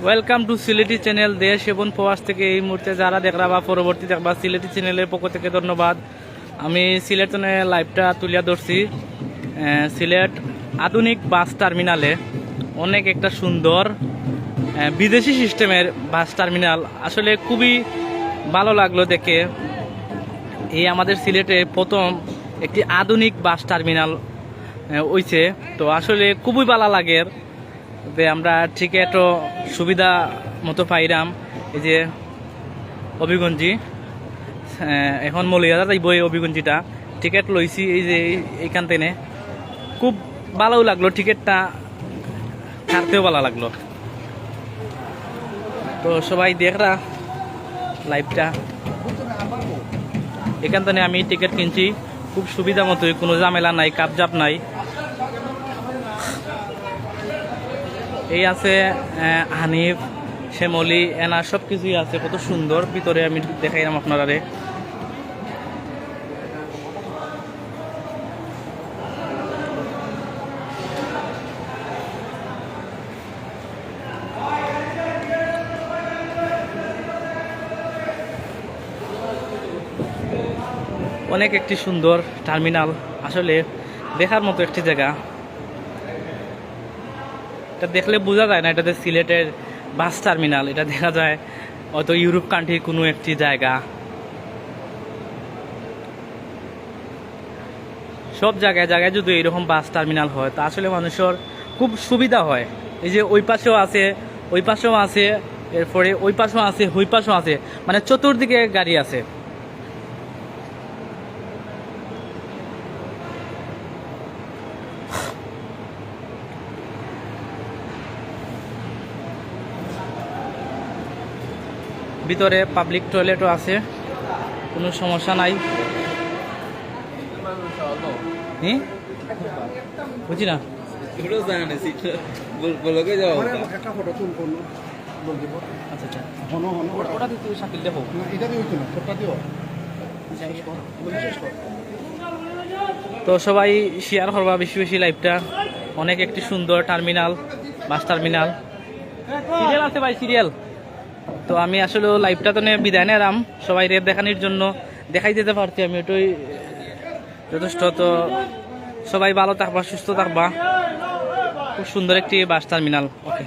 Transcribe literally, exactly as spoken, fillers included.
Welcome to Sylheti চ্যানেল। দেশ এবং প্রবাস থেকে এই মুহূর্তে যারা দেখরা বা পরবর্তী দেখবা, সিলেটি চ্যানেলের পক্ষ থেকে ধন্যবাদ। আমি সিলেট তনে লাইভটা তুলিয়া ধরছি। আহ, সিলেট আধুনিক বাস টার্মিনালে অনেক একটা সুন্দর, আহ, বিদেশি সিস্টেমের বাস টার্মিনাল। আসলে খুবই ভালো লাগলো দেখে। এই আমাদের সিলেটে প্রথম একটি আধুনিক বাস টার্মিনাল, আহ, হইছে। তো আসলে খুবই ভালো লাগের যে আমরা টিকিটও সুবিধা মতো পাইরাম। এই যে হবিগঞ্জি, আহ, এখন মৌলভীবাজার যাইব এই হবিগঞ্জিটা। টিকিট লইছি এই যে এই-, এইখান থেকে। খুব ভালো লাগলো টিকিটটা, কাটতেও ভালো লাগলো। তো সবাই দেখরা লাইভটা। এখান থেকে আমি টিকিট কিনছি, খুব সুবিধা মতোই, কোনো ঝামেলা নাই, কাপজাপ নাই। এই আছে, আহ, হানিফ, শ্যামলি, এনা সব কিছুই আছে, কত সুন্দর। ভিতরে আমি দেখাইলাম আপনারারে। অনেক একটি সুন্দর টার্মিনাল, আসলে দেখার মতো একটি জায়গা। এটা দেখলে বোঝা যায় না এটা যে সিলেটের বাস টার্মিনাল, এটা দেখা যায় হয়তো ইউরোপ কান্ট্রির কোনো একটি জায়গা। সব জায়গায় জায়গায় যদি এরকম বাস টার্মিনাল হয়, তা আসলে মানুষের খুব সুবিধা হয়। এই যে ওই পাশেও আছে, ওই পাশেও আছে, এরপরে ওই পাশেও আছে, ওই পাশেও আছে, মানে চতুর্দিকে গাড়ি আছে। ভিতরে পাবলিক টয়লেটও আছে, কোনো সমস্যা নাই। হুম, বুঝি না। বলো, বলো, কে যাও? আচ্ছা, আচ্ছা। হনো, হনো, ওটা, ওটা দিয়ে তুই শাকিল দেখো। না, এটা দিয়ে হইতো না, তোরটা দিও। তো সবাই শেয়ার করবা বেশি বেশি লাইভটা। অনেক একটি সুন্দর টার্মিনাল, বাস টার্মিনাল। সিরিয়াল আছে ভাই, সিরিয়াল। তো আমি আসলে লাইভটা তো নিয়ে বিদায় নিলাম, সবাইরে দেখানির জন্য। দেখাই দিতে পারছি আমি, ওটাই যথেষ্ট। তো সবাই ভালো থাকবা, সুস্থ থাকবা। খুব সুন্দর একটি বাস টার্মিনাল। ওকে।